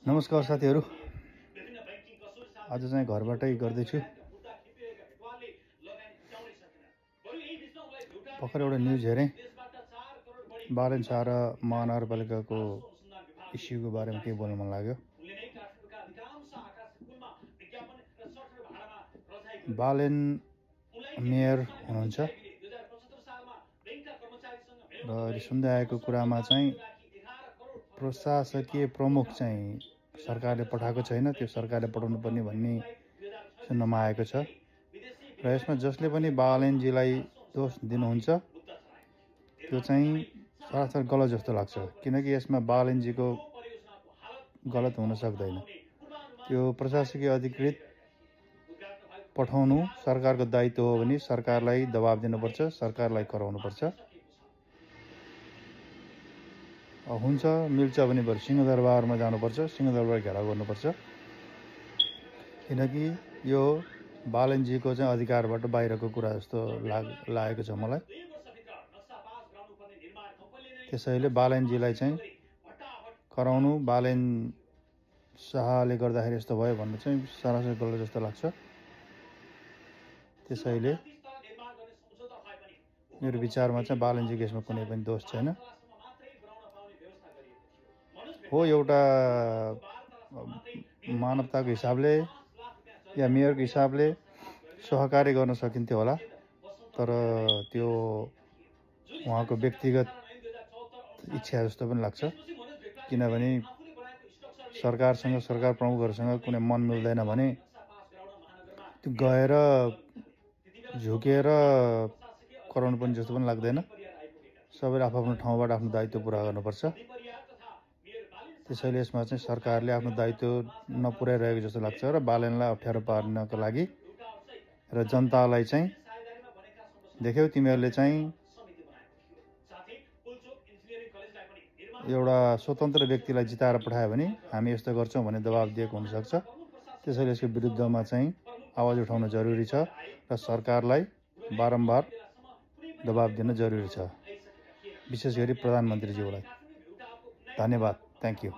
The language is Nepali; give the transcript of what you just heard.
नमस्कार साथीहरु, आज चाहिँ घरबाटै गर्दैछु। भर्खर एउटा न्युज हेरेँ, बालन शाह र महानगरपालिकाको इस्युको बारेमा केही बोल्न मन लाग्यो। बालन मेयर हुनुहुन्छ र सुन्दै आएको कुरामा चाहिँ प्रशासकीय प्रमुख चाहिँ सरकारले पठाएको छैन, त्यो सरकारले पठाउनु पर्ने भन्ने सुन्नमा आएको छ। र यसमा जसले पनि बालनजीलाई दोष दिनुहुन्छ त्यो चाहिँ सरासर गलत जस्तो लाग्छ, किनकि यसमा बालनजीको गलत हुन सक्दैन। त्यो प्रशासकीय अधिकृत पठाउनु सरकारको दायित्व हो भने सरकारलाई दबाब दिनुपर्छ, सरकारलाई कराउनुपर्छ। हुन्छ मिल्छ भने बरु सिंहदरबारमा जानुपर्छ, सिंहदरबार घेराउ गर्नुपर्छ, किनकि यो बालनजीको चाहिँ अधिकारबाट बाहिरको कुरा जस्तो लागेको छ मलाई। त्यसैले बालनजीलाई चाहिँ कराउनु, बालन शाहले गर्दाखेरि यस्तो भयो भन्नु चाहिँ सरासर गलत जस्तो लाग्छ। त्यसैले मेरो विचारमा चाहिँ बालनजीको यसमा कुनै पनि दोष छैन। हो, एउटा मानवताको हिसाबले या मेयरको हिसाबले सहकार्य गर्न सकिन्थ्यो होला, तर त्यो उहाँको व्यक्तिगत इच्छा जस्तो पनि लाग्छ। किनभने सरकारसँग, सरकार प्रमुखहरूसँग कुनै मन मिल्दैन भने त्यो गएर झुकेर कराउनु पनि जस्तो पनि लाग्दैन। सबैले आफ्नो ठाउँबाट आफ्नो दायित्व पुरा गर्नुपर्छ। त्यसैले यसमा चाहिँ सरकारले आफ्नो दायित्व नपुर्याइरहेको जस्तो लाग्छ र बालनलाई अप्ठ्यारो पार्नको लागि र जनतालाई चाहिँ देख्यौ तिमीहरूले चाहिँ एउटा स्वतन्त्र व्यक्तिलाई जिताएर पठायो भने हामी यस्तो गर्छौँ भन्ने दबाब दिएको हुनसक्छ। त्यसैले यसको विरुद्धमा चाहिँ आवाज उठाउन जरुरी छ र सरकारलाई बारम्बार दबाब दिन जरुरी छ, विशेष गरी प्रधानमन्त्रीज्यूलाई। धन्यवाद, थ्याङ्क यू।